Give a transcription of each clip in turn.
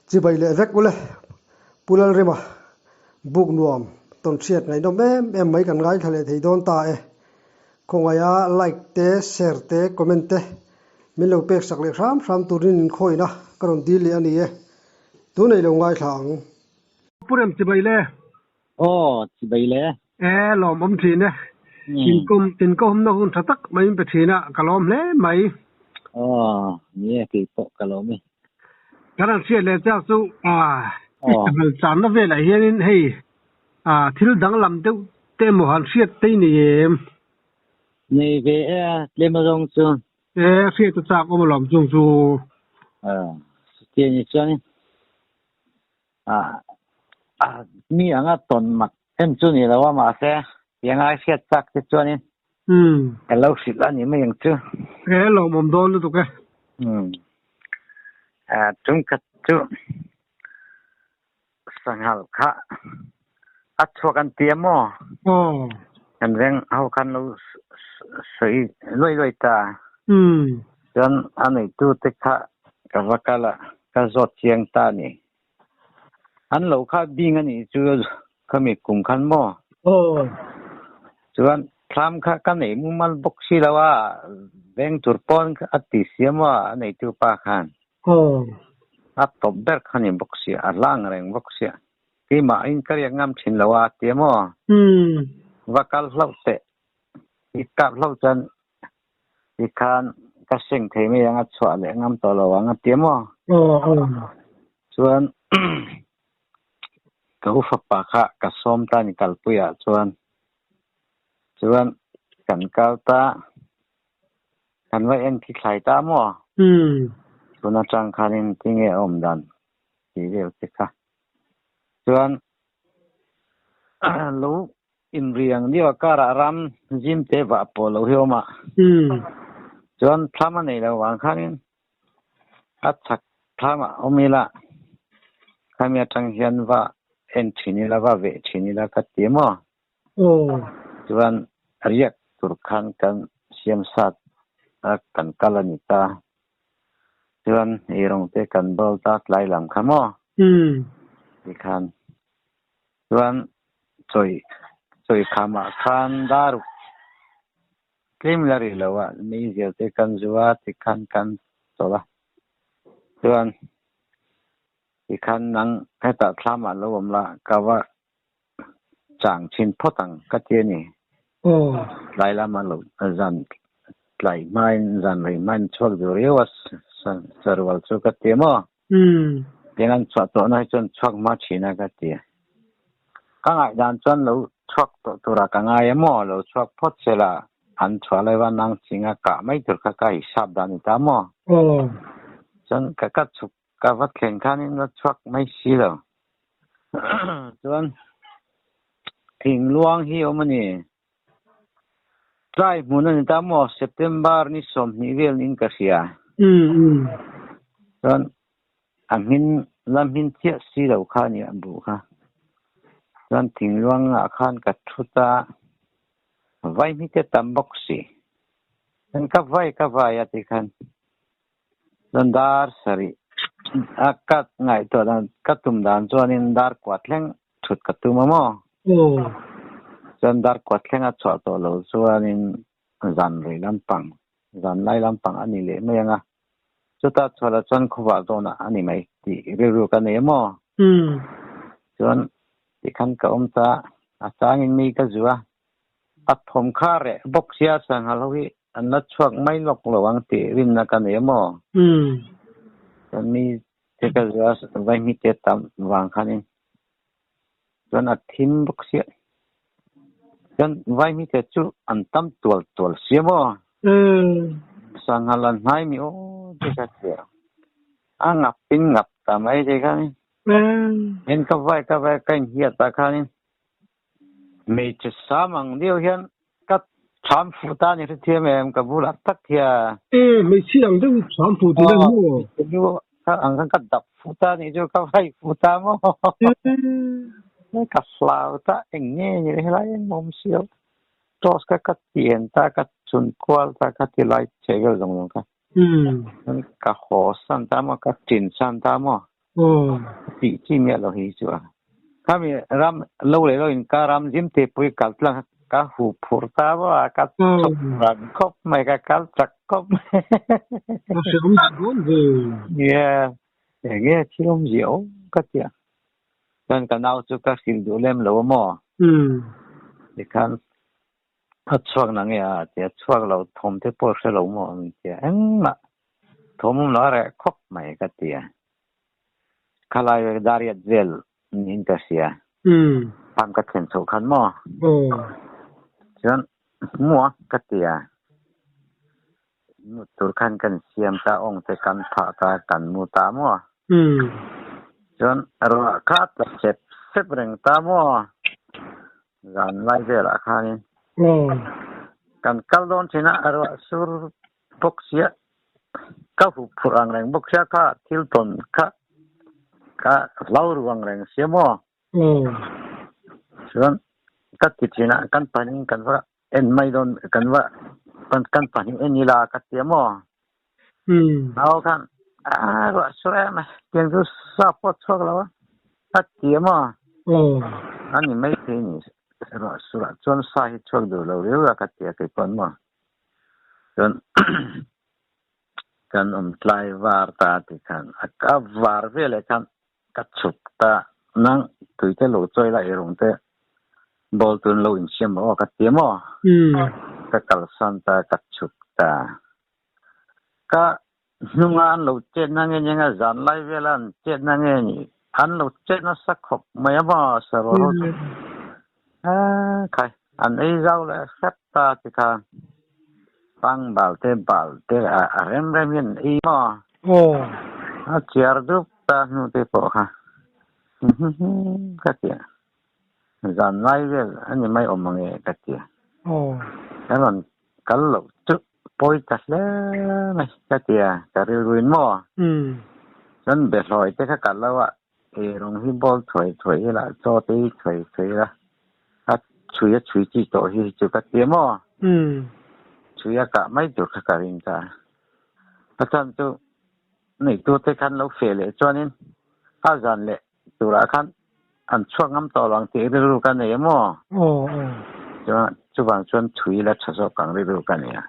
Chibai leh vek ule Pu Lalrema buk nuam tawn hriat ngaihnawm em em mai kan ngaithla leh thei dawn ta e. Khawngaia like te, share te, comment te min lo pek sak leh hram hram turin inkhawihna ka rawn dil leh a ni e. Tunei lo ngaithla ang. Pu Rem chibai le. Aw, chibai le. E, lawmawm thin e. Inkawm, inkawmna hun tha tak mai in pe thin a, ka lawm hle mai. Aw, ni e, kei pawh ka lawm e. Kan han hriat leh chak chu, i sahal channa velah hianin hei thil danglam deuh te emaw han hriat te i nei em? Nei ve e, tlem azawng chu. E, hriat a chak awm alawm chung chu. Chutia ni chuanin. Mi anga tawn mak em chu ni lo a, mahse tianga i hriat chak te chuanin ka lo hrilh a ni mai ang chu. E lawmawm dawn lutuk e. Chungkhat chu sanghal kha a chhuak an ti a maw? Kan veng ho khan lo sawi luai luai ta. Chuan a neitu te kha ka va kal a, ka zawt chiang ta a ni. An lo kha bing a nih chu khami kum khan maw? Chuan thlam kha ka nei mumal bawk si lo a, veng tur pawn a ti si a maw a neitu pa khan. A tawp ber kha ni bawk si, a hlang reng bawk si. Keimah in ka riak ngam thin lo a ti a maw? Va kal hlauh teh, i kap hlauh chuan Tikhan ka seng thei mai ang a chhuah leh ngam tawh lo ang a ti maw? Chuan ka u fapa kha ka sawm ta ni kalpuiah chuan chuan kan kal ta kan va en khi thlai ta maw? Tun atang khanin tinge a awm dan tih vel te kha chuan lo Inriang deuh a karah ram zim te vah pawh lo hi a awm a. Chuan thlam a nei lo vang khanin a chhak thlamah awm ila khami atang hian va en thin ila va veh thin ila ka ti maw? Chuan riak tur khan kan siam sat a kan kal a ni ta. Chuan eirawng te kan bawl ta tlai lam kha maw? Tikhan Chuan chawi chawi khamah khan dar tlem la ri lo a, meizial te kan zu a tikhan kan chawlh a. Chuan tikhan nang hetah thlamah lo awm la ka va chang thin phawt ang ka ti a ni. Tlai lama lo zan tlai hmain zan rei hmain chhuak duh riau a sarual chu ka ti a maw? Tiang an chhuah tawh na hi chuan chhuak hma thin a ka ti. Ka ngaihdan chuan lo chhuak tawh tura ka ngai a maw? Lo chhuak phawt se la, an chhuah lai va nang ching a kah mai tur kha ka hisap dan ni ta maw? Chuan ka ka chhuk ka va thleng khanin la chhuak mai si lo. Chuan thingluang hi awm a ni. Tlai hmun a ni ta maw? September ni 20 vel niin ka hria. Chuan a hmin la hmin chiah si lo kha a ni a buh kha. Chuan thingluangah khan ka thu ta vaihmi te tam bawk si. Chuan ka vai ka vai a tikhan chuan dar sarih a ka ngaihtuah dan ka tum dan chuanin dar kua thleng thut ka tum a maw? Chuan dar kua thleng a chhuah tawh lo chuanin zan rei lampang, zan lai lampang a ni leh mai ang a. Chuta chhuahlah chuan khawvah zawnah a ni mai tih rilru ka nei a maw? Chuan tikhan ka awm ta, a changin mi ka zu a, a thawm kha reh bawk sia sanghal ho hi an la chhuak mai lawk lo ang tih rinna ka nei a maw? Chuan mi te ka zu a, vaihmi te tam vang khanin chuan a thim bawk sia. Chuan vaihmi te chu an tam tual tual sia maw? Sanghal an hnai mi aw te ka tia. A ngap in ngap ta mai te khanin. En ka vai ka vai ka inhiat ah khanin hmeichhe sam ang deuh hian ka thlam fuh ta a ni hrethiam em ka bulah tak hian. E, hmeichhia ang deuh thlam fuh tih lan maw? Hmeichhe lu kha ang khan ka dap fuh ta a nih chu ka vai fuh ta maw? Ka hlau ta eng nge ni le helai engmah awm si lo. Torch kha ka tian ta ka chhun kual ta ka ti lai che vel zawng zawng kha. Ka haw san ta maw ka tin san ta maw? Tih chi miah lo hi chu a. Khami ram lo leh lo in ka ram zim te pawh hi kal tlang ka hu phur ta maw a, ka chhawk rang khawp mai, ka kal chak khawp mai. A hreawm dawn ve. Nia, enge thil awmzia awm ka tia. Chuan ka nau chu ka hrilh duh lem lo a maw? Tikhan a chhuak na nge a tia, chhuak lo thawm te pawh hre lo maw min tia, engmah thawm awm lo a reh khawp mai ka tia. Khalai dariat vel niin ka hria. Farm ka thlen chhoh khan maw? Chuan hmuh a ka tia. Mut tur khan kan siam ta, awng te kan phah ta, kan mu ta maw? Chuan ruah kha a tla sep sep reng ta maw? Zan lai velah khanin kan kal dawn thin a, ruah sur bawk sia, ka hup phurh ang reng bawk sia kha thil tawn kha ka hlau ru ang reng sia maw? Chuan ka ti thin a, kan panin kan va En mai dawn kan va kan pahnih en ila ka ti a maw? Nau khan a ruah sur em a, tiang chu sa pawh chhuak lo a, a ti a maw? A ni mai thei ni, ruah surah chuan sa hi chhuak duh lo riau a ka ti a kei pawn maw? Chuan kan awm tlai var ta ti khan a var veleh khan Ka chhuk ta nang tuite lo chawi la eirawng te ball tun lo insiam rawh aw ka ti maw? Ka kalsan ta ka chhuk ta. Ka hnunga an lo chet na nge nia zan lai vela an chet na nge ni an lo chet nasa khawp mai a maw saraw ho chu. Khai an ei zau leh hrep ta ti kha pang bal te bal te a rem rem hian an ei maw? A chiar dup ta hnu te pawh kha ka ti a, zan lai vel a ni mai awm ang e ka ti a. Ka rawn kal loh chu pawi ta hle mai ka ti a, ka rilruin maw? Chuan behlawi te kha kal lo a, Eirawng hi ball thuai thuai ila, chaw te hi thuai thuai ila, a chhui a chhui chi tawh hi chu ka ti maw? Chhui a kah mai tur kha ka ring ta. A chhan chu neitu te khan lo feh leh chuanin a zan leh turah khan an chhuak ngam tawh lo ang tih rilru ka nei a maw? Chuan chuvang chuan chhui ila tha zawk ang rilru ka nei a.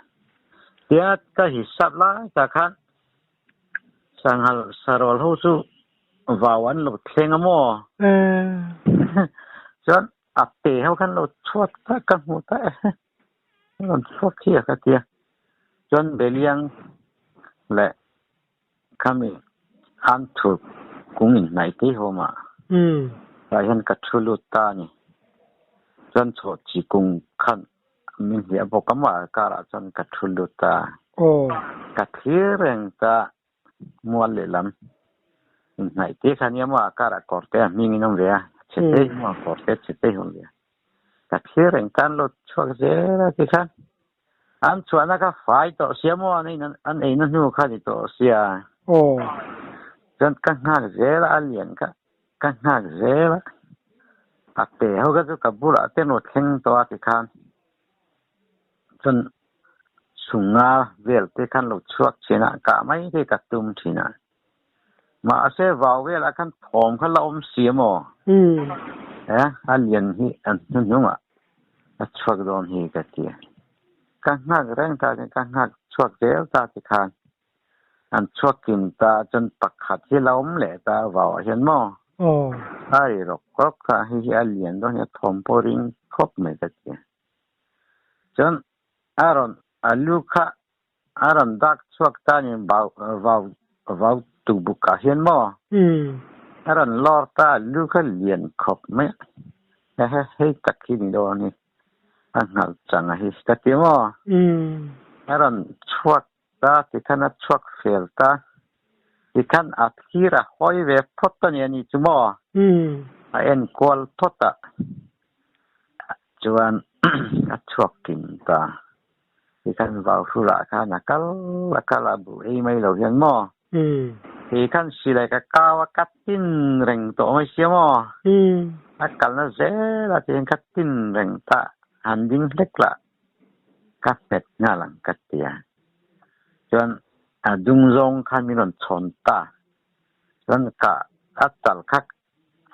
Tia ka hisap lai tak khan Sanghal sarawl ho chu vau an lo thleng a maw? Chuan a pe ho khan lo chhuak ta ka hmu ta e. Rawn chhuak khi a ka tia. Chuan Beliang leh khami an thur kung inhnaih te ho mah. Tah hian ka thu lut ta a ni. Chuan chhawh chi kung khan Min hliah bawk a maw karah chuan ka thu lut a, ka thlir reng ta mual lehlam inhnaih te kha nia maw a karah kawr te a hming in awm ve a, chhe te hi maw kawr te chhe te hi awm ve a, ka thlir reng ta an lo chhuak zel a tikhan an chhuahna kha fai tawh sia maw an an eina hnu kha ni tawh sia chuan ka nghak zel a a lian kha Ka nghak zel a, a pe ho kha chu ka bulah te rawn thleng tawh a tikhan chuan chhunga vel te khan lo chhuak thin a, kah mai te ka tum thin a. Mahse vau velah khan thawm kha la awm si a maw? He a lian hi a hnuhnungah a chhuak dawn hi ka ti a. Ka nghak reng ta chuan ka nghak chhuak zel ta tikhan An chhuak kim ta chuan pakhat hi la awm leh ta vau ah hian maw? A ri rawk rawk kha hei hi a lian dawn hi a thawm pawh ring khawp mai ka ti. Chuan a rawn a lu kha a rawn dak chhuak ta ni vau vau vau tukbuk ah hian maw? A rawn lawr ta a lu kha lian khawp mai a he hei tak hi ni dawn hi a nghalh chang a hi ka ti maw? A rawn chhuak Ta tikhan a chhuak fel ta. Tikhan a thlir a hawi ve phawt a ni a ni chu maw? A enkual phawt a chuan a chhuak kim ta. Tikhan vauhrulah khan a kal a kal a buh ei mai lo hian maw? Tikhan silai ka kau a ka tin reng tawh mai sia maw? A kalna zel a tikhan ka tin reng ta han ding hlek lah. Ka hmet nghal ang ka ti a. Chuan a dung zawng khan min rawn chhawn ta. Chuan ka A chal kha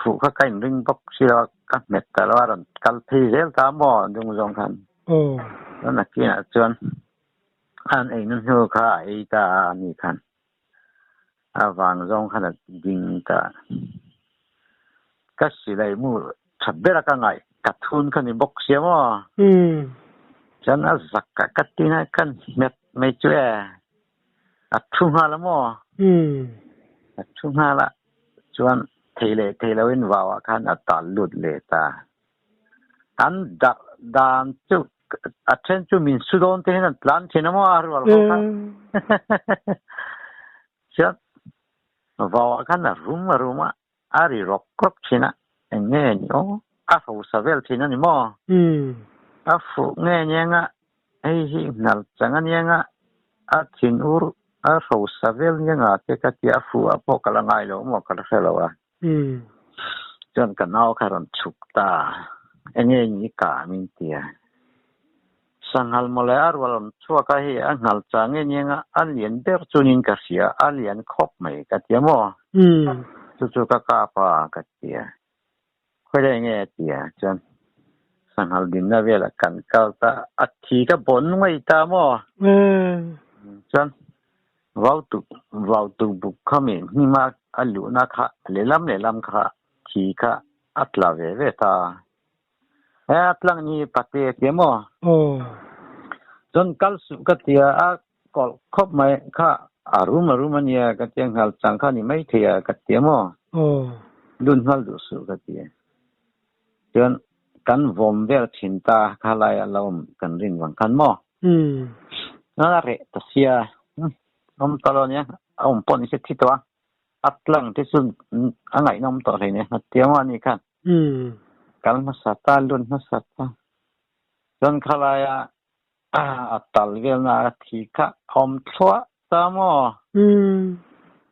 fuh kha ka inring bawk si lo a, ka hmet ta lo a, rawn kal phei zel ta maw dung zawng khan. Chuan a kinah chuan an eina hnu kha a ei ta a a ni khan a vang zawng khan a ding ta. Ka silai mu tha ber a ka ngaih ka thun kha ni bawk sia maw. Chuan a zak ah ka tin a ka hmet mai chu e. A thu nghal a maw? A thu nghal a, chuan thei leh thei loin vau ah khan a tal lut leh ta. An darh dan chu a then chu min su dawn te hian an tlan thin a maw a rual ho kha. Chuan vau ah khan a rum a rum a, a ri rawk rawk thin a, eng nge ni aw? A hausa vel thin a ni maw? A fuh nge niang a, hei hi hnal chang a niang a, a thin ur a hausa vel niang a te ka ti a, a fuh ah pawh ka la ngai lo maw ka la hre lo a. Chuan ka nau kha rawn chhuk ta, eng nge ni ka min ti a. Sanghal mawle a rual awm chhuak a, hei a nghal chang nge niang a, a lian ber chunin ka hria, a lian khawp mai ka ti a maw? Chu chu ka kap a ka ti a, khawilai nge a ti a, chuan sanghal dinna velah kan kal ta, a thi ka bawn ngei ta maw? Chuan vau tuk vau tuk buk kha mi hnim a a luhna kha lehlam lehlam kha thi kha a tla ve ve ta. He a tlang ni pate a ti maw? Chuan kal suh ka ti a, a kawlh khawp mai kha a rum a rum a nia ka ti a, nghal chang kha ni mai thei a ka ti a maw? Lun nghal duh suh ka ti a. Chuan kan vawm vel thin ta kha lai a lo awm kan rin vang khan maw? A reh ta sia, awm ta lo nia, a awm pawh ni se thi tawh a. A tlang te chu a ngaihnawm tawh hle nia, hetiang a nih khan. Kal hmasa ta, lut hmasa ta. Chuan khalaia a tal velna a thi kha a awm thluah ta maw?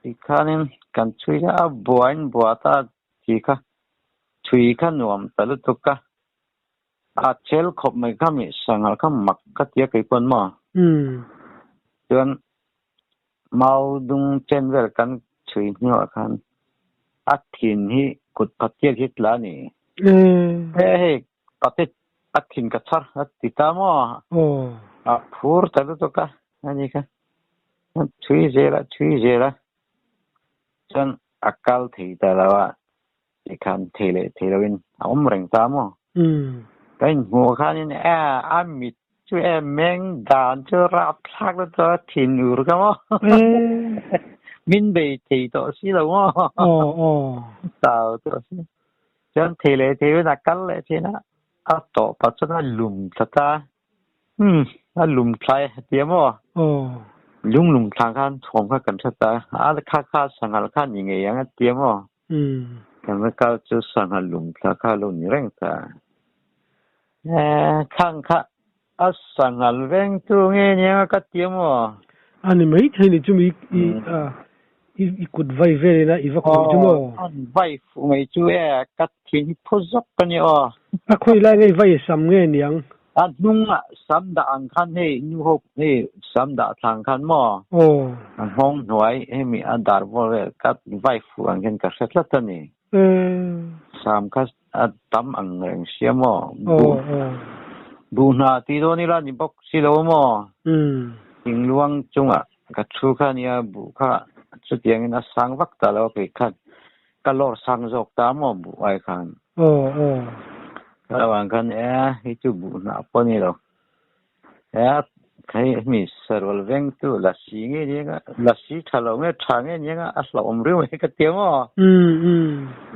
Ti khanin kan chhui a, a buain bua ta thi kha chhui kha nuam ta lutuk a. A chel khawp mai kha mi sanghal kha mak ka tia kei pawn maw? Chuan Mau dung chen vel kan chhui hnuah khan a thin hi kut phat chiak hi tla a ni. He hei pate a thin ka chhar a ti ta maw? A phur ta lutuk a a ni kha. Chhui zel a chhui zel a chuan a kal thei ta lo a tikhan thei leh thei loin a awm reng ta maw? Ka inhmuh khanin e a mit chu e meng dan chu rapthlak lutuk a thin ur ka maw? Min bei thei tawh si lo maw? Chau tawh si. Chuan thei leh thei loin a kal leh thin a, a tawh pah chuan a lum thla ta. Umm a lum thlai a tia maw? Lung lum thlang khan thawm kha kan hre ta a, kha kha sanghal kha ni ngei ang a tia maw? Kan va kal chu sangha lum thla kha lo ni reng ta. Eh khang kha a sanghal veng tu nge nia ka ti maw? A ni mai thei ni chu mi i i kut vai vel ina i va khawih chu maw? Aw an vai fuh mai chu e ka thin hi phu zawk ka ni aw. A khawih lai nge vai sam nge niang? A hnungah sam dah ang khan hei nu ho hei sam dah thlang khan maw? Aw. A nghawng hnuai hemi a dar bawr vel ka vai fuh ang hian ka hre tlat a ni. Sam kha a tam ang reng sia maw? Aw aw. Buh hna tih dawn ila ni bawk si lo maw? Thingluang chungah ka thu kha nia buh kha chutiangin a sang vak ta lo a kei khan Ka lawr sang zawk ta maw buh ai khan. Aw aw. Ka lo ang khan e hei chu buh hnah pawh ni lo. E hei mi sarual veng chu lasi nge ni anga lasi tha lo nge tha nge ni anga a hlauhawm riau mai ka ti a maw.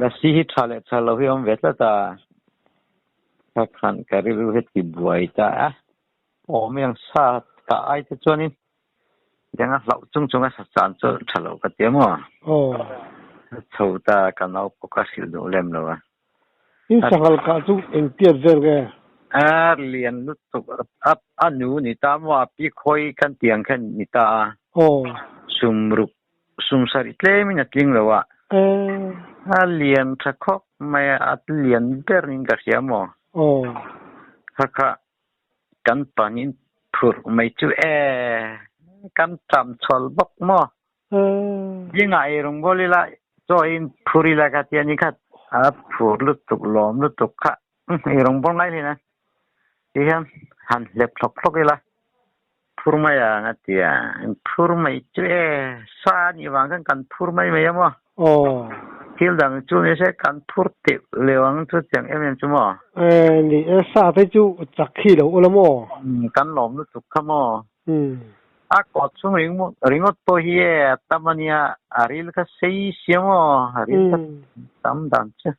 Lasi hi tha leh tha lo hi a awm ve tlat a. Ka khan ka rilru hi ti buai ta a. Awm ang sa ka ai te chuanin Tiang a hlauh chung chung a sa chan chu tha lo ka ti a maw? Aw. A chho ta ka nau pawh ka hrilh duh lem lo a. In sanghal kah chu eng tiat vel nge? A lian lutuk a a nu ni ta maw a pi khawi kan tih ang khan ni ta a. Aw. Sum ruk sum sarih tlem in a tling lo a. A lian tha khawp mai a, a lian ber in ka hria maw? Aw. Kha kha Kan panin phurh mai chu e, kan tam chhawl bawk maw? Zingah ei rawng bawl ila, Chaw in phur ila ka tia ni khat a phur lutuk lawm lutuk kha ei rawng bawr ngai hlin a ti hian han hlep hlawk hlawk ila phur mai ang a ti a phur mai chu e sa a nih vang khan kan phur mai mai a maw Aw. Thil dang chu ni se kan phur teuh leu ang chu chiang em em chu maw? E ni e sa te chu chak khi lo ula maw? Kan lawm lutuk kha maw? Umm. A kawt chung ringawt pawh hi e a tam a nia, a ril kha sei sia maw? A ril kha tam dan chu.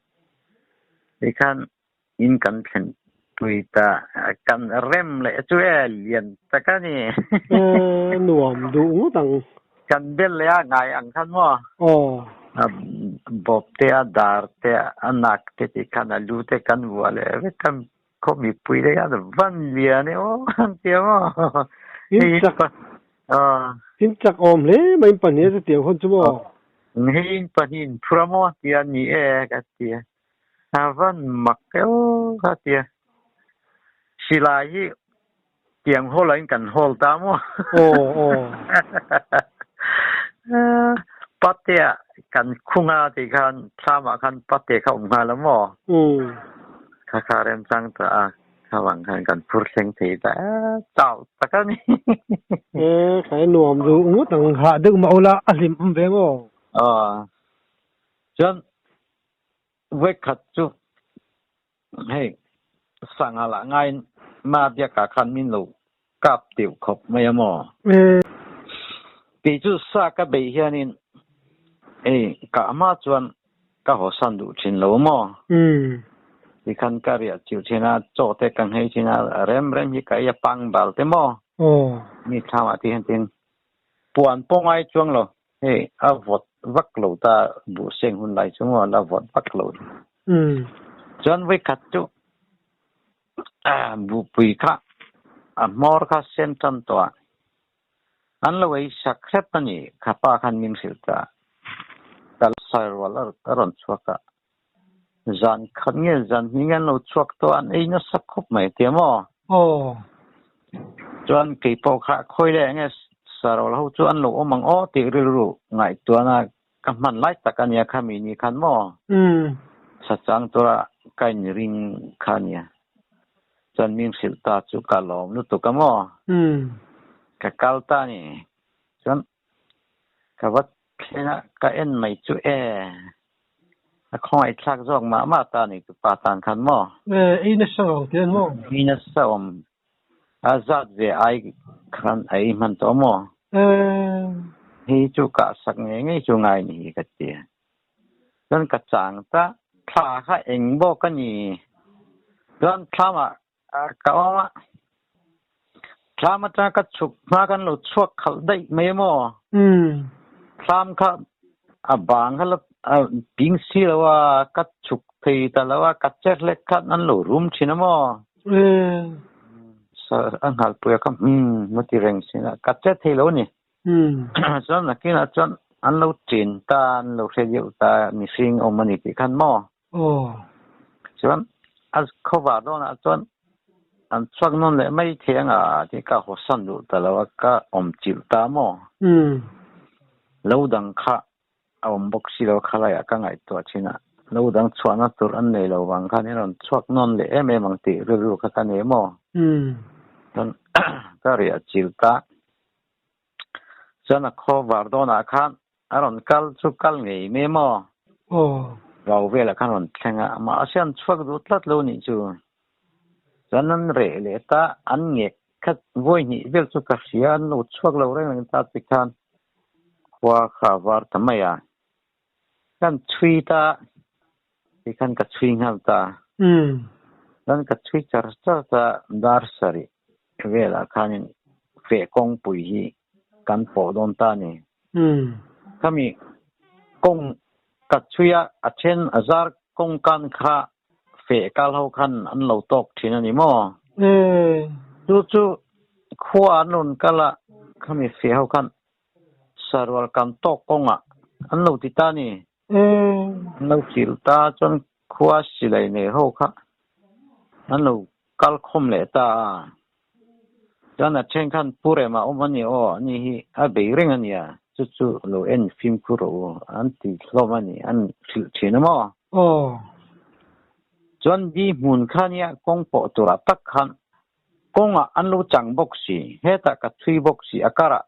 Tikhan in kan thlen pui ta kan rem leh chu e lian tak a ni. E nuam duh ngawt ang. Kan bel leh a ngai ang khan maw? Aw. A bawp te a dar te a nak te tih khan a lu te kan vuah leh vek khan khaw mipui te khan van lian e aw an ti a maw? In chak in chak awm hle mai in pahnih a chutiang hun chu maw? Hei in pahnih in phur a maw ti a ni e ka ti a. A van mak deuh kha tia. Silai hi tiang hawl ah in kan hawl ta maw? Aw aw. Pate ah kan khung a ti khan thlam ah khan pate kha awm nghal a maw? Umm. Kha kha remchang ta a kha vang khan kan phur thleng thei ta chau tak a ni. E khai nuam duh ngawt ang hah deuh mah ula a hlim awm ve maw? Aw. Chuan Vawikhat chu hei sangha lah ngaiin ma biakah khan min lo kap deuh khawp mai a maw? Kei chu sa ka beih hianin hei kah hma chuan ka hawsan duh thin lo a maw? Tikhan ka riah chilh thin a, chaw te ka nghei thin a, rem rem hi ka ei a pang bal te maw? Mi thlamah te hian tin puan pawh ngai chuang lo. Hei a vawt vak lo ta buh seng hun lai chu maw la vawt vak lo hi. Chuan vawikhat chu buhpui kha a hmawr kha sen tan tawh a, an lo ei sak hrep a ni kha pa khan min hrilh ta. Ka sairual a rawn chhuak a, zan khat nge zan hnih nge an lo chhuak tawh a, an ei nasa khawp mai tia maw? Aw. Chuan kei pawh kha khawi leh enge sarawl ho chu an lo awm ang aw tih rilru ngaihtuahna ka hman lai tak a nia khami ni khan maw? Umm. Sachang tura ka inring kha a nia. Chuan min hrilh ta chu ka lawm lutuk a maw? Umm. Ka kal ta a ni. Chuan Ka va thleng a, ka en mai chu e. A khawngaih thlak zawk mah mah ta ni tu pa tan khan maw? E, ei nasa ang te an maw? Ei nasa awm. A zat ve ai khan a ei hman tawh maw? E. Hei chu kah sak ngei ngei chu ngai ni hi ka ti. Chuan ka chang ta, thla kha eng bawk a ni. Chuan thlamah Ka awm a, thlam atanga ka chhuk hma kan lo chhuak khalh daih mai emaw? Thlam kha a bang kha la ping si lo a, ka chhuk thei ta lo a, ka che hlek khan an lo rum thin emaw? A nghalpui a kha umm a ti reng sin a, ka che thei lo a ni. Chuan nakinah chuan an lo chen ta, an lo hre deuh ta mihring awm a ni tih khan maw? Aw. Chuan a khawvar dawnah chuan an chhuak nawn leh mai thei ang a tih ka hawsan duh ta lo a, ka awm chilh ta maw? Umm. Lo dang kha a awm bawk si lo khalaiah ka ngaihtuah thin a, lo dang chhuahna tur an nei lo vang khan in rawn chhuak nawn leh em em ang tih rilru kha ka nei maw? Umm. Chuan ka riah chilh ta. Chuan a khawvar dawnah khan A rawn kal chu kal ngei mai maw? Aw. Vau velah khan rawn thleng a, mahse an chhuak duh tlat lo nih chu. Chuan an reh leh ta, an ngek khat vawi hnih vel chu ka hria, an lo chhuak lo reng reng ta ti khan khua kha a var ta mai a. Kan chhui ta ti khan ka chhui nghal ta. Chuan ka chhui char char ta dar sarih velah khanin feh kawngpui hi kan pawh dawn ta a ni. Khami kawng ka chhui a, a then a zar kawng kan kha feh kal ho khan an lo tawk thin a ni maw? Chu chu khua an rawn kal a, khami feh ho khan sarual kan tawk kawngah an lo ti ta a ni. An lo chilh ta chuan khua silai nei ho kha an lo kal khawm leh ta a. Chuan a then khan Pu Rema awm a ni aw, ani hi a bei reng a nia. Chu chu lo en fimkhur rawh u an ti hlawm a ni, an hrilh thin a maw? Aw. Chuan di hmun kha nia kawng pawh turah tak khan kawngah an lo chang bawk si, hetah ka thui bawk si a karah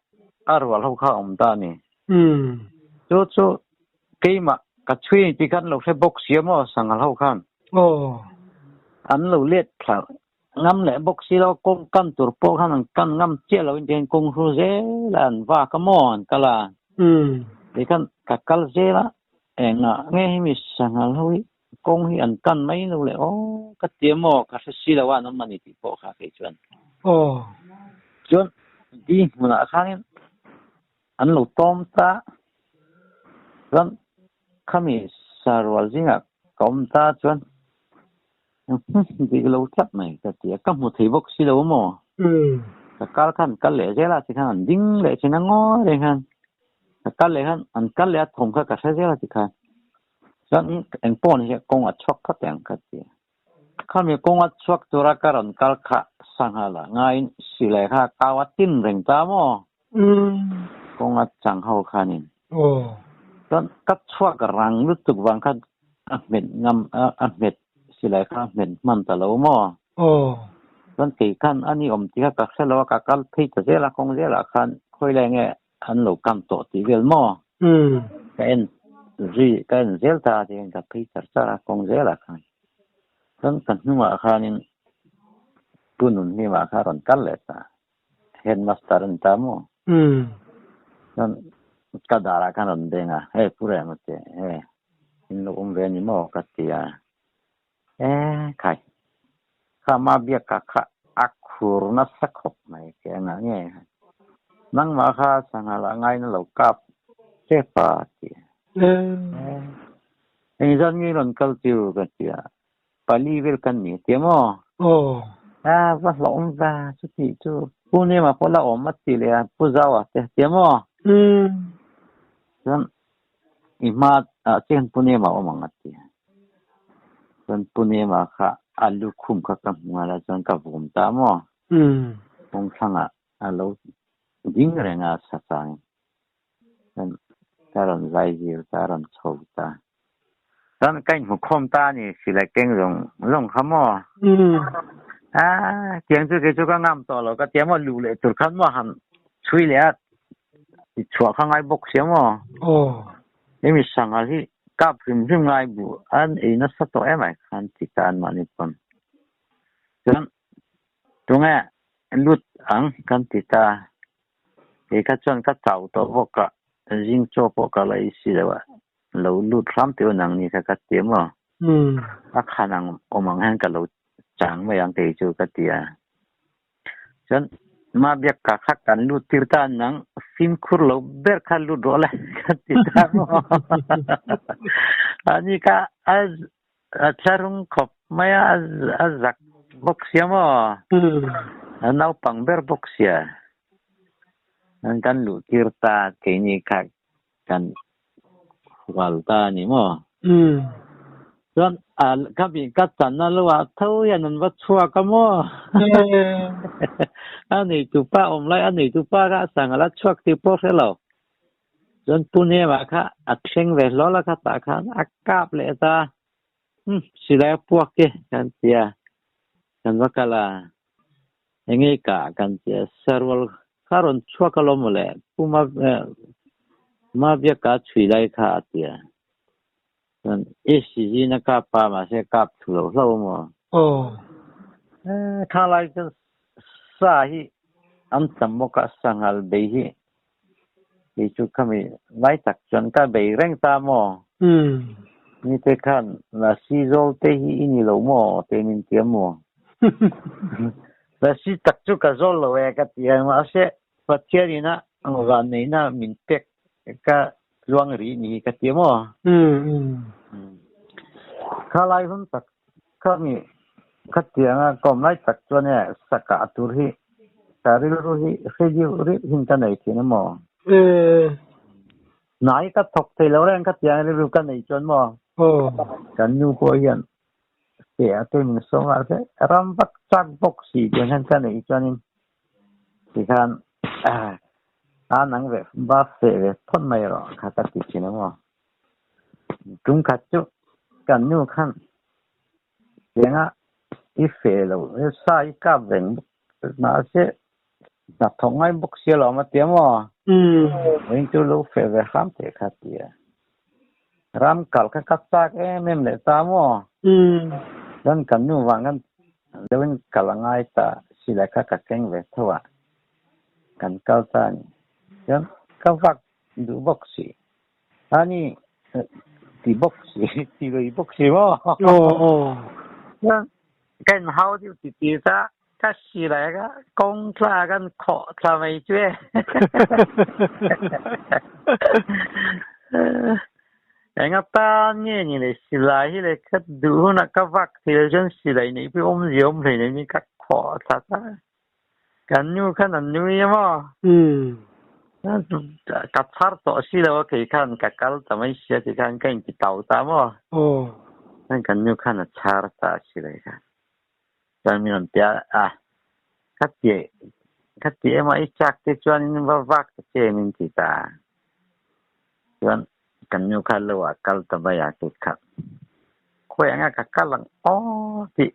a rual ho kha a awm ta a ni. Chu chu keimah ka thui ni tih kha an lo hre bawk si a maw sanghal ho khan? Aw. An lo let thla Ngam leh bawk si lo, kawng kan tur pawh khan an kan ngam chiah lo in tihian kawng hru zel a an vak a maw an kal a. Tikhan ka kal zel a, engah nge hemi sanghal ho hi kawng hi an kan mai lo le aw ka ti a maw ka hre si lo a an awm a ni tih pawh kha kei chuan. Aw. Chuan di hmunah khanin an lo tawm ta, chuan khami sarual zingah ka awm ta chuan Dik lo tlat mai ka ti a, ka hmu thei bawk si lo maw? Ka kal khan kal leh zel a tikhan an ding leh thin a ngawi reng khan ka kal leh khan an kal leh a thawm kha ka hre zel a tikhan chuan eng pawh ni se kawng a chhuak phawt ang ka ti a. Khami kawng a chhuak tura ka rawn kal kha sangha lah ngaiin silai kha kau a tin reng ta maw? Kawng a chang ho khanin chuan ka chhuak rang lutuk vang khan a hmet ngam a hmet silai kha a hmet hman ta lo maw? Chuan kei khan a ni awm tih kha ka hre lo a, ka kal phei ta zel a kawng zelah khan khawilai nge an lo kam tawh tih vel maw? Ka en zui ka en zel ta a tiin ka phei char char a kawng zelah khan. Chuan ka hnungah khanin Pu Nunhlimah kha a rawn kal leh ta. Headmaster an ta maw? Chuan ka darah khan rawn beng a, Hey Pu Rema te, he in lo awm ve a ni maw? ka ti a. E khai, kha ma biak ah kha a khur nasa khawp mai ke engah nge? Nangmah kha sangha lah ngaina lo kap tep a ti a. Engzat nge i rawn kal tiu? ka ti a. Pali vel kan ni tia maw? Aw. A va hlawm va chuti chu Pu Nema pawh la awm a ti leh a Pu Zaua te tia maw? Chuan i hma ah chian Pu Nema awm ang a ti a. Chuan Pu Nema kha a lukhum kha ka hmu nghal a chuan ka vawm ta maw? Kawngthlangah a lo ding reng a sa changin. Chuan ka rawn zai zir ta, a rawn chho ta. Chuan ka inhmu khawm ta a ni, silai keng zawng zawng kha maw? A, tiang chu kei chu ka ngam tawh lo, ka tia maw luh leh tur khan maw han chhui leh a, ti chhuah kha ngai bawk sia maw? Hemi sanghal hi kap hrim hrim ngai buh an ei nasa tawh em ai khan ti ta an mahni pawn. Chuan tunge lut ang kan ti ta. Kei kha chuan ka chau tawh bawk a, zing chaw pawh ka la ei si lo a, lo lut hram tih un ang ni kha ka ti maw? A khan ang awm ang hian ka lo chang mai ang kei chu ka ti a. Chuan ma biak ka kha kan lut tir ta nang fimkhur lo ber kha lut rawh le ka ti ta maw? Ani kha a A tlarung khawp mai a, a zak bawk sia maw? A naupang ber bawk sia. An kan luh tir ta keini kha kan hual ta a ni maw? Chuan a ka bih ka chan a lo ah tho hian an va chhuak a maw? A neitupa awm lai a neitupa kha a sangha la chhuak tih pawh hre lo. Chuan Pu Nema kha a thleng ve hlawl a khatah khan a kap leh ta. Umm silai a puak e kan ti a, kan va kal a, enge i kah kan ti a, sarual kha rawn chhuak alawm maw le, Pu Ma Mabiaka chhui lai kha a ti a. Chuan ACG na kap a mahse kap thu lo hlo maw? Aw. Kha lai chuan sa hi an tam bawk a, sanghal bei hi Kei chu khami lai tak chuan ka bei reng ta maw? Nite khan Lasi zawl te hi i ni lo maw? Te min ti a maw? Lasi tak chu ka zawl lo e ka ti a, mahse Pathian ina vanneihna min pek ka tluang rih ni hi ka ti a maw? Kha lai hun tak khami khatianga kawm lai tak chuan e sakah tur hi Ka rilru hi hre deuh rih hin ka nei thin emaw? Hnai ka thawk thei lo reng khatiang rilru ka nei chuan maw? Kan nu pawh hian feh a te min sawm a se ram vak chak bawk si tiang hian ka neih chuanin tikhan. A nang ve va fe ve phawt mai rawh kha ka ti thin a maw. Tum khat chu kan nu khan tianga i fe lo sa i kap reng mahse hnathawk ngai bawk sia lo awm a tia maw. Vawiin chu lo fe ve hram teh kha a ti a. Ram kal kha ka chak em em leh ta maw. Chuan kan nu vang khan deuhin kal a ngai ta silai kha ka keng ve tho a. Kan kal ta a ni. Chuan ka vak duh bawk si. Ani ti bawk si, ti lui bawk si maw. Chuan ka inhau deuh ti ti ta ka silai ka kawng thla kan khawh thla mai chu e. Enga tan nge ni le silai hi le ka duh hunah ka vak thei lo chuan silai neih pawh awmzia awm hlei nei ni ka khawh thla ta. Kan nu khan an nui a maw? Ka chhar tawh si lo a kei khan ka kal ta mai sia ti khan ka inti tau ta maw? Chuan kan nu khan a chhar ta si lo khan. Chuan min rawn ti a, a ka ti ka ti emaw i chak te chuanin va vak ta che min ti ta. Chuan kan nu kha lo ah kal ta mai a kei khan. Khawi anga ka kal ang aw tih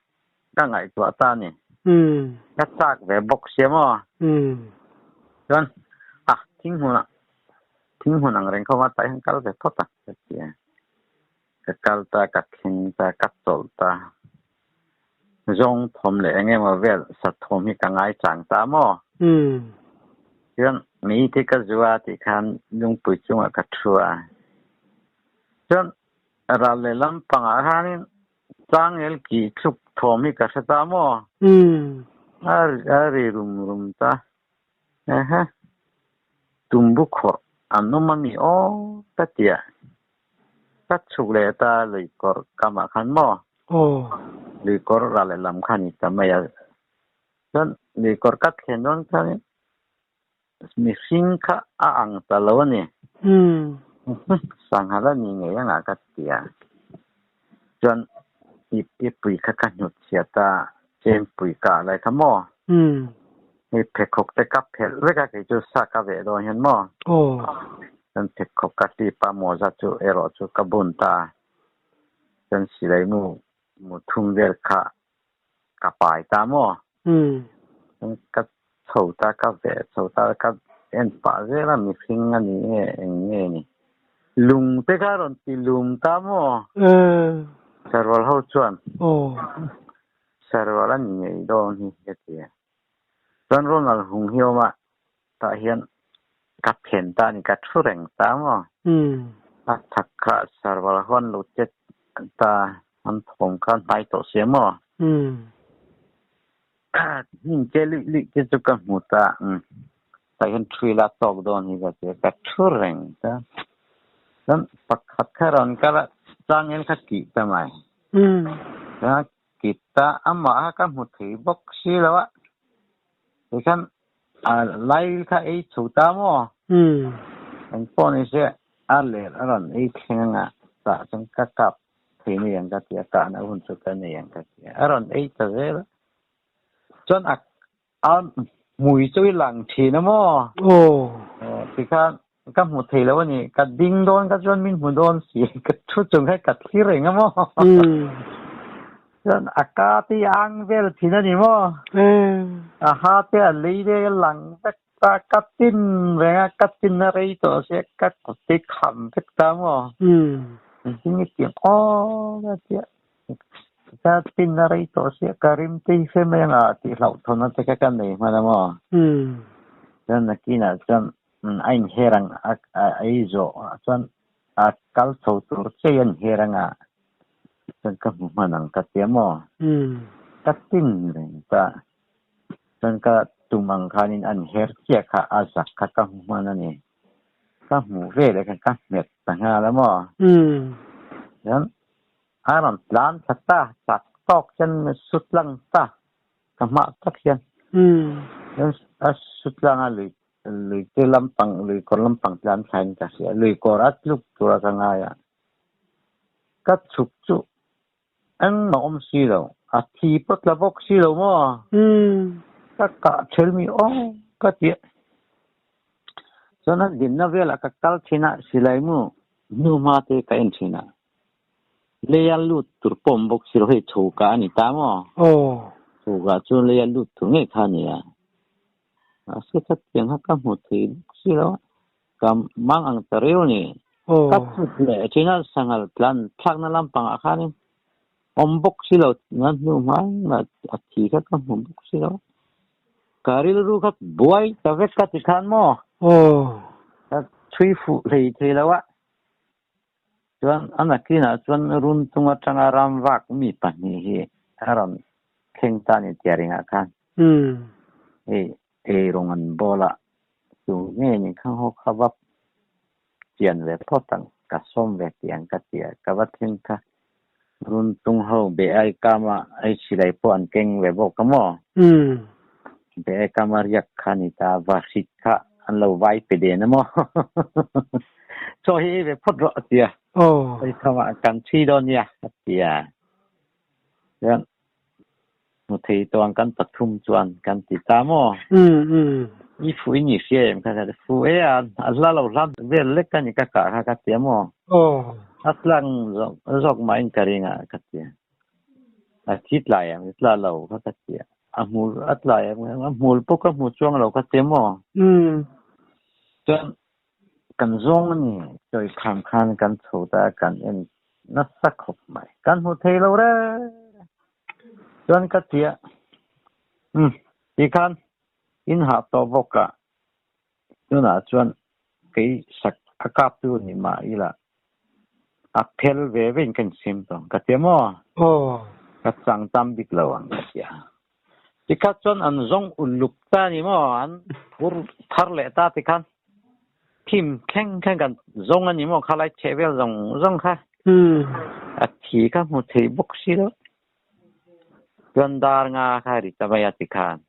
Ka ngaihtuah ta a ni. Ka chak ve bawk sia maw? Chuan, a, thinghmunah, thinghmun ang reng khawma tah hian kal ve phawt a, ka ti a. Ka kal ta, ka thleng ta, ka chawlh ta. Zawng thawm leh eng emaw vel sat thawm hi ka ngaichang ta maw? Chuan, mi te ka zu a tih khan lungpui chungah ka thu a. Chuan, ral lehlam pangah khanin Changel ki thluk thawm hi ka hre ta maw? A ri rum rum ta. Ehe. Tumbu khawrh an awm a mi aw ka ti a. Ka chhuk leh ta luikawr kamah khan maw? Luikawr ral lehlam kha a ni ta mai a. Chuan luikawr ka thlen dawn khanin mihring kha a ang ta lo a ni. Sangha la ni ngei anga ka ti a. Chuan i pui kha ka hnut chhiat a, chempui ka ah lai kha maw? Hei pheikhawk te ka phelh vek a, kei chu sa ka veh dawn hian maw? Chuan pheikhawk ka hlip a, mawza chu erawh chu ka bun ta a. Chuan silai mu mu thum vel kha ka pai ta maw? Ka chho ta, ka veh chho ta, ka en pah zel a, mihring a ni nge eng nge ni? Lung te kha rawn ti lum ta maw? Sarual ho chuan sarual a ni ngei dawn hi ka ti a. Chuan Ronald hung hi awm a, tah hian ka phen ta a ni, ka thu reng ta maw? A chak kha sarual ho an lo chet ta, an thawm kha an hnai tawh sia maw? Hnim che luih luih te chu ka hmu ta, tah hian thu ila tawk dawn hi ka ti a, ka thu reng ta. Chuan pakhat kha rawn kal a, changel kha kih ta mai. Chuan kih ta, amah kha ka hmu thei bawk si lo a, tikhan a lai kha ei chho ta maw? Engpawh ni se a ler a rawn ei thleng anga tah chuan ka kap thei nei ang ka ti a, kahna hun chu ka nei ang ka ti a, a rawn ei ta zel a. Chuan a a hmui chu i lang thin a maw? Tikhan ka hmu thei lo a ni, ka ding dawn kha chuan min hmu dawn si, ka thu chung khan ka thlir reng a maw? Chuan a ka te hi a ang vel thin a ni maw? A ha te a lei te a lang vek ta, ka tin reng a, ka tin a rei tawh sia, ka kut te hi kham vek ta maw? Engtin nge tiang aw ka tia, ka tin a rei tawh sia, ka rim te hi hre mai ang a tih hlauhthawnna te kha ka nei hman a maw? Chuan nakinah chuan a inher ang a ei zawh chuan a kal chho tur che a inher ang a chuan ka hmu hman ang ka tia maw? Ka tin reng ta. Chuan ka tum ang khanin an her chiah kha a zak kha ka hmu hman a ni. Ka hmuh ve leh khan ka hmet ta nghal a maw? Chuan a rawn tlan thla ta, chak tawk hian sut lang ta, ka hmah tak hian. Chuan a sut lang a lui lui te lampang lui kawr lampang tlan thlain ka hria, lui kawr a tluk tura ka ngai a. Ka chhuk chu Engmah awm si lo, a thi pawt tla bawk si lo maw? Ka kah ṭhel mi aw ka ti a. Chuan an dinna velah ka kal thin a, silai mu hnu hma te ka en thin a. Leia lut tur pawh awm bawk si lo, hei chhoka a ni ta maw? Chhoka chu leia lut tur ngei kha a ni a. Mahse khatiang kha ka hmu thei bawk si lo a, ka mang ang ta reu a ni. Ka chhut leh thin a, sanghal tlan thlakna lampangah khanin awm bawk si lo, a hnu hma engmah a thi kha ka hmu bawk si lo a. Ka rilru kha buai ta vek ka ti khan maw? Ka chhui fuh hlei thei lo a. Chuan a nakinah chuan run tung atanga ram vak mi pahnih hi a rawn thleng ta a ni tia ringah khan hei eirawng an bawl a, chu nge ni kha haw kha va chian ve phawt ang, ka sawm ve tih ang ka ti a, ka va thleng kha run tung ho be ai kama hei silai pawh an keng ve bawk a maw? Be ai kama riak kha a ni ta, vahrit kha an lo vai pe den a maw? Chaw hi ei ve phawt rawh a ti a, hei khamah kan chhui dawn nia a ti a, chuan hmu thei tawng kan pathum chuan kan ti ta maw? I fuh in i hria em kha ka ti, fuh e a, a hla lo hla vel lek a ni ka kah kha ka ti a maw? A tlang zawk mahin ka ring a ka ti a, a thi tlai em tla lo kha ka ti a, a hmul a tlai em a hmul pawh ka hmu chuang lo ka ti a maw? Chuan Kan zawng a ni, chawi kham khan kan chho ta a, kan en nasa khawp mai. Kan hmu thei lo reng reng. Chuan ka ti a, Umm, ti khan in hah tawh bawk a, tunah chuan kei sak a kap tu ni mah ila a phel ve ve in ka insiam tawh ang ka ti a maw? Ka chang tam bik lo ang ka ti a. Tikhat chuan an zawng uluk ta a ni maw? An phur thar leh ta tikhan thim thleng thleng kan zawng a ni maw? Khalai chheh vel zawng zawng kha a thi kha hmu thei bawk si lo. Chuan dar nga kha ri ta mai a tikhan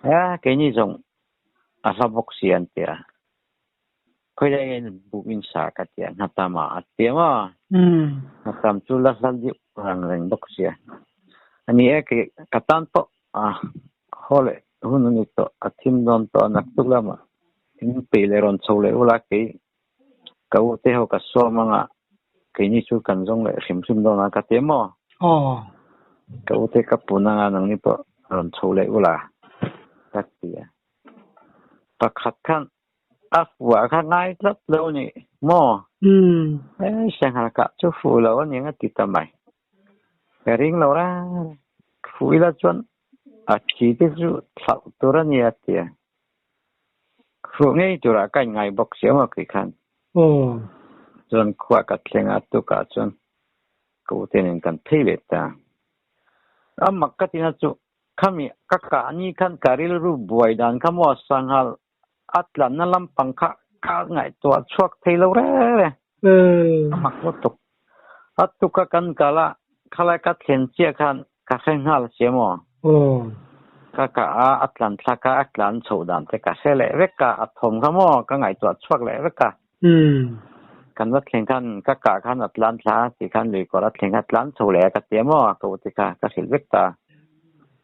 e keini zawng a hla bawk si an ti a. Khawilai nge buk in sa ka ti a, hnatam ah a ti a maw? Hnatam chu la hla deuh rang reng bawk sia. A ni e, kei ka tan pawh a haw leh hun a ni tawh, a thim dawn tawh a, naktuk lamah in peih leh rawn chho leh ula kei ka u te ho ka sawm anga keini chu kan zawng leh hrim hrim dawn a ka ti a maw? Ka u te ka pun anga nangni pawh rawn chho leh ula ka ti a. Pakhat khan a fuh ah kha ngai tlat lo a ni maw? E sanghal kah chu fuh lo a ni ang a ti ta mai. Ka ring lo reng reng. Fuh ila chuan a thi te chu thlauh tur a ni a ti a. Fuh ngei turah ka inngai bawk si a maw kei khan. Chuan khua ka thleng a tukah chuan ka ute nen kan phei leh ta. A mak ka tina chu Khami ka kah ni khan ka rilru buai dan kha maw sanghal a tlanna lampang kha ka ngaihtuah chhuak thei lo reng reng. A mak lutuk. A tuka kan kal a, khalai ka thlen chiah khan ka hre nghal sia maw? Ka kah a, a tlan thlak a, a tlan chhoh dan te ka hre leh vek a, a thawm kha maw ka ngaihtuah chhuak leh vek a. Kan va thleng khan ka kah khan a tlan thla a ti khan lui kawr a thleng a tlan chho leh a ka ti a maw ka u ti kha ka hrilh vek ta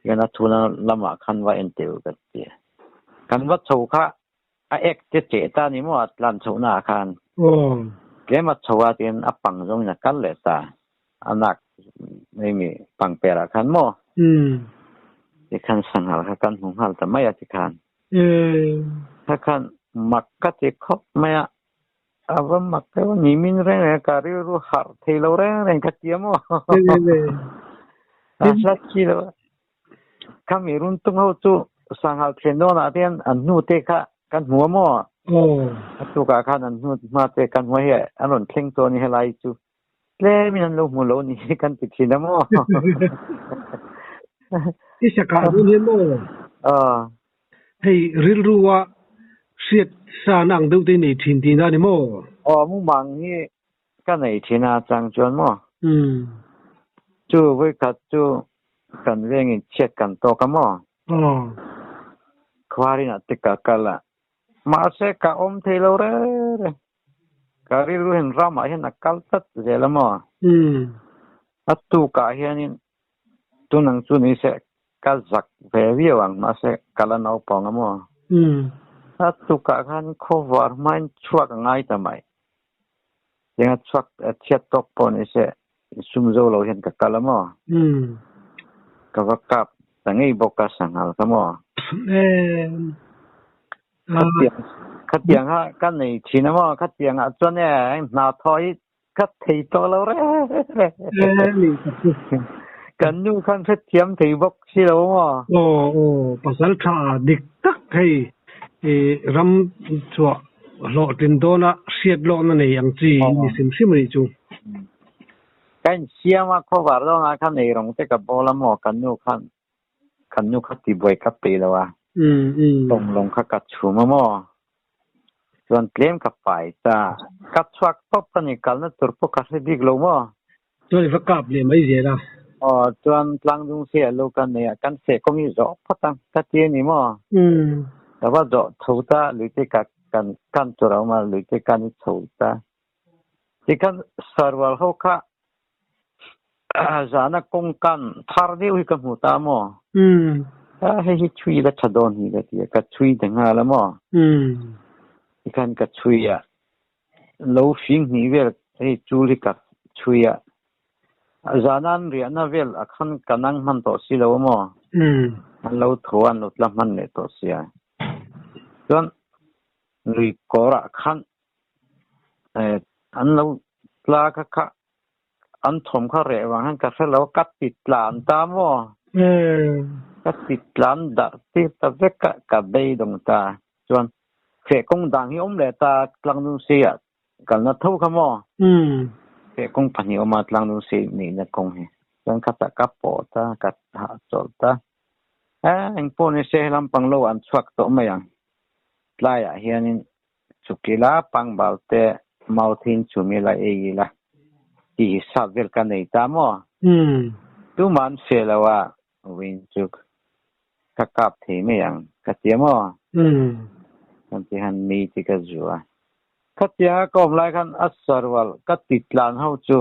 hian a chhuna lamah khan va en teh u ka ti a kan va chho kha a ek te cheh ta ni maw a tlan chhoh naah khan tlem a chho a tiin a pang zawngin a kal leh ta a nak hemi pang perah khan maw tikhan sanghal kha kan hmu nghal ta mai a tikhan. Kha khan mak ka ti khawp mai a, a va mak deuh a ni min reng reng a, ka rilru harh thei lo reng reng ka ti a maw? A hlat chi lo a, khami run tung ho chu sanghal thlen dawnah te hian an hnu te kha kan hmu a maw? A tukah khan an hnu hma te kan hmu a, hei an rawn thleng tawh a ni helai chu. Tlemin an lo hmu lo ni hi kan ti thin a maw? I sakah dawn hian maw? Hei rilrua hriat sana ang deuh te i nei thin tihna a ni maw? Aw, mumang hi ka nei thin a chang chuan maw? Chu vawikhat chu kan vengin chhiat kan tawk a maw? Khuarinah te ka kal a, mahse ka awm thei lo reng reng. Ka rilru hian ramah hian a kal tlat zel a maw? A tukah hianin tunang chu ni se ka zak ve viau ang mahse ka la naupang a maw? A tukah khan khawvar hmain chhuak a ngai ta mai. Tianga chhuak chhiat tawk pawh ni se sum zo lo hian ka kal a maw? Ka va kap ta ngei bawk a sanghal kha maw? Khatiang kha ka nei thin a maw? Khatiang ah chuan e hna thaw hi ka thei tawh lo reng reng. Kan nu khan hrethiam thei bawk si lo maw? Aw aw, pasal tha dik tak hei ram chhuah hlawhtlin dawna hriat lawkna nei ang chi ni hrim hrim a nih chu. Ka insiam a, khawvar dawnah khan eirawng te ka bawl a maw? Kan nu khan Kan nu kha tibuai ka pe lo a, tawnglawng kha ka chhum a maw? Chuan tlem ka pai ta. Ka chhuak tawp ka ni, kalna tur pawh ka hre bik lo maw? Chuan i va kap leh mai zel a. Aw, chuan tlangdung se a lo ka nei a, kan feh kawng i zawh phawt ang ka ti a ni maw? Ka va zawh tho ta, luite ka kan kan tur a awm a, luite kan i chho ta. Tikhan sarwal ho kha zana kawng kan thar deuh hi ka hmu ta maw? Hei hi chhui la tha dawn hi ka ti a, ka chhui ta nghal a maw? Tikhan ka chhui a, lo fing hnih vel hei chul hi ka chhui a, zana an riahna vel a khan ka nang hman tawh si lo a maw? An lo tho a, an lo tla hman leh tawh sia. Chuan lui kawrah khan An lo tla kha kha an thawm kha reh vang hian ka hre lo a, ka ti tlan ta maw? Ka ti tlan darh tir ta vek a, ka beidawng ta. Chuan feh kawng dang hi awm leh ta Tlangdung Seiah kalna tho kha maw? Feh kawng pahnih awm a Tlangdung Sei neihna kawng hi. Chuan khatah ka pawh ta, ka hahchawlh ta. Engpawh ni se helam pang lo an chhuak tawh mai ang. Tlaiah hianin Chuk ila, pangbal te mauthin chum ila ei ila tih hi sap vel ka nei ta maw? Tumah an hre lo a, win chu ka kap thei mai ang ka ti a maw? Kan ti han mi ti ka zu a. Khatianga ka awm lai khan a sarual ka ti tlan ho chu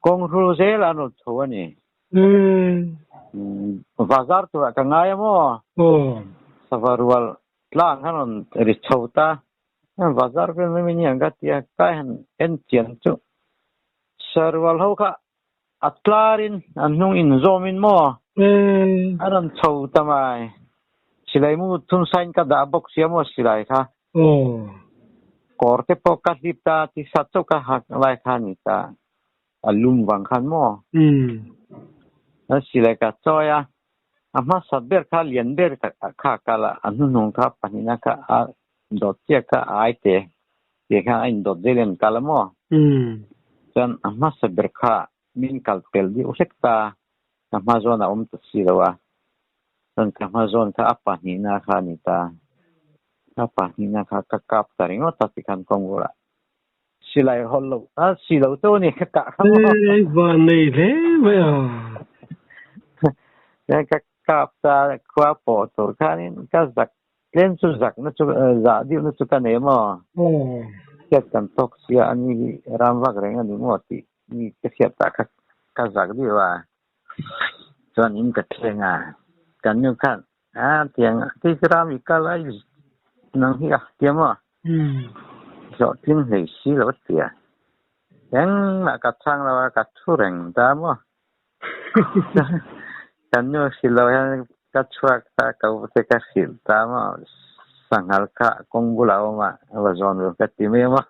kawng hrul zel an rawn chho a ni. Bazar turah ka ngai a maw? Sava rual Tlang khan rawn ri chho ta. Bazar vel mai mai ni ang ka ti a, kai han en chian chu sarual ho kha a tlarin an hnung inzawmin maw a rawn chho ta mai. Silai mu thun sain ka dah bawk sia maw silai kha. Kawr te pawh ka hlip ta tisa chauh ka hak lai kha a ni ta. A lum vang khan maw? Silai ka chawi a, a hmasa ber kha lian ber kha a kal a, a hnuhnung kha pahnihna kha a dawt chiah kha a ai te tih khan a indawt zel in an kal a maw? Chuan a hmasa ber kha min kal pel deuh hlek ta, ka hma zawn a awm ta si lo a, chuan ka hma zawn kha a pahnihna kha a ni ta, a pahnihna kha ka kap ta ringawt a tikhan kawng bulah. Silai hawlh lo a si lo to ni ka kah kha maw. Ei van nei hle mai a. Ka kap ta khua pawh tur khanin ka zak tlem chu zak na chu zah deuh na chu ka nei maw. Hriat kan tawk sia ani hi ram vak reng ani maw tih mi ka hriat tah kha ka zak deuh a. Chuan in ka thleng a kan nu khan a tiang ti ram i kal a nang hi a tia maw. Hlawhtling hlei si lo a ti a. Engmah ka chhang lo a, ka thu reng ta maw? Ka nu hrilh lo hian ka chhuak ta, ka ute ka hrilh ta maw? Sanghal kha kawng bulah a awm a, va zawn ve ka ti mai maw?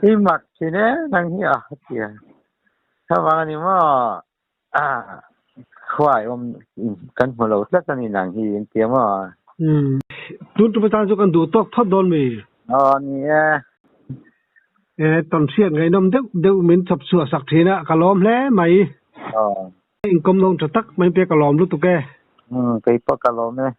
I mak thin e, nang hi a ti a. Khavang a ni maw? Khuai awm kan hmu lo tlat a ni nang hi in ti a maw? Tun tum atan chu kan duh tawk phawt dawn mi? Aw ni e. E tawnhriat ngaihnawm deuh deuh min chawp chhuah sak thin a, ka lawm hle mai. Aw. Inkawm lawng tha tak mai pek ka lawm lutuk e. Kei pawh ka lawm e.